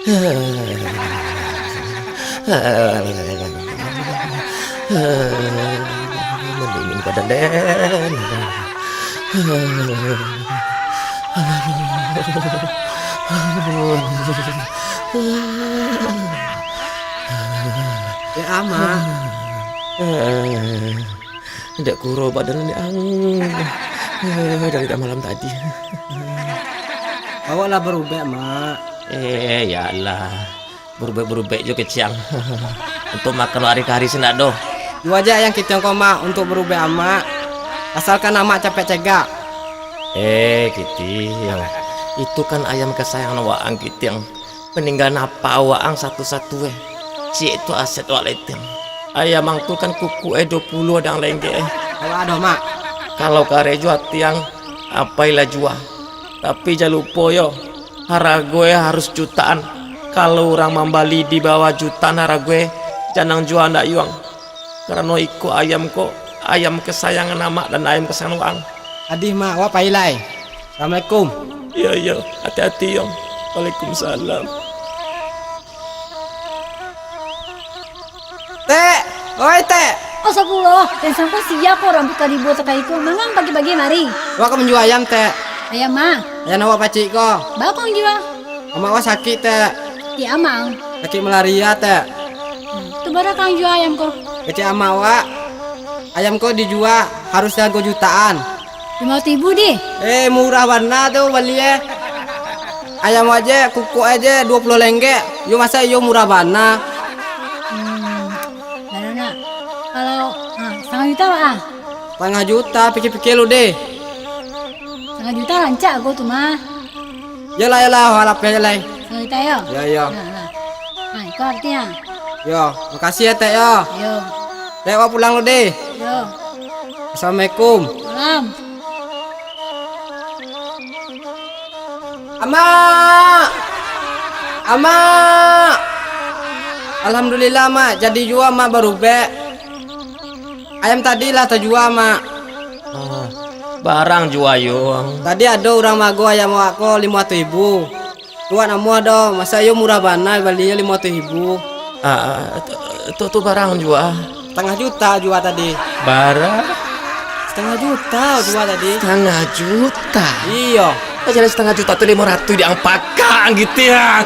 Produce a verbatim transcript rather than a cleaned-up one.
Mandingin badan den. Ya, Ama. Dek kuro badan ni ang. Dari dah malam tadi. Awak lah barubek, Mak. Eh, ya lah. Barubek-barubek jo kiciang. Untuk makan hari-hari sih ndak doh. Jua aja ayam kiciang ko, Mak, untuk barubek Amak. Asalkan Amak capek cegak. Eh, kiciang. Itu kan ayam kesayangan waang, kiciang. Paninggalan apak waang satu-satu eh. Ciek tu aset wak lai tiang. Ayam ang tu kan kuku eh duo puluah dang lenggek eh. Awak ado, Mak. Kalau kareh jua tiang, apai lah jua. Tapi jan lupo yo, harago eh harus jutaan. Kalau urang mambali di bawah jutaan harago eh, jan ang jua ndak yuang. Karano iko ayam ko, ayam kesayangan amak dan ayam kesayangan waang. Adih, Mak, wak pai lai. Assalamualaikum. Iyo, iyo, hati-hati, Yong. Waalaikumsalam. Tek! Oi, Tek! Astagfirullah, den sangko sia ko rambut karibo takai ko, mangang pagi-pagi mari. Wak ka manjua ayam, Tek. Ayam ma? Ayam nan wak pacik ko. Baa kok ang jua? Amak wak sakik, Tek. Sakik amak ang? Sakik malaria, Tek. Tu bara ka ang jua ayam ko? Kecek amak wak, ayam ko dijua harus sahargo jutaan. Limo ratuih ribu dih. Eh, murah bana tu bali eh. Ayam aje, kukuak aje duo puluah lenggek. Yo masa iyo murah bana. Hmm, bana nak. Kalau ha, satangah juta wak ah? Satangah juta, pikia-pikia lu deh. Satangah juta rancak ko tu mah. Yolah, yolah, wak lapeh aja lai. Satangah juta yo? Yo, yo. Ha, ha. Ha, iko artinyo. Yo, makasih ya, Tek yo. Yo. Tek, wak pulang lu deh. Yo. Assalamualaikum. Salam. Amak! Amak! Alhamdulillah, Mak. Jadi jua, Mak, barubek. Ayam tadi lah tajua, Mak. Ah, barang jua yo. Tadi ado urang mago ayam awak ko limo ratuih ribu. Tu wak namuah doh, masa iyo murah bana balinyo limo ratuih ribu. Ah, tu, tu, tu barang jua. Satangah juta jua tadi. Bara? Satangah juta jua tadi. Satangah juta? Iyo. Jadi satangah juta tu limo ratuih di ang pakak gitu ya.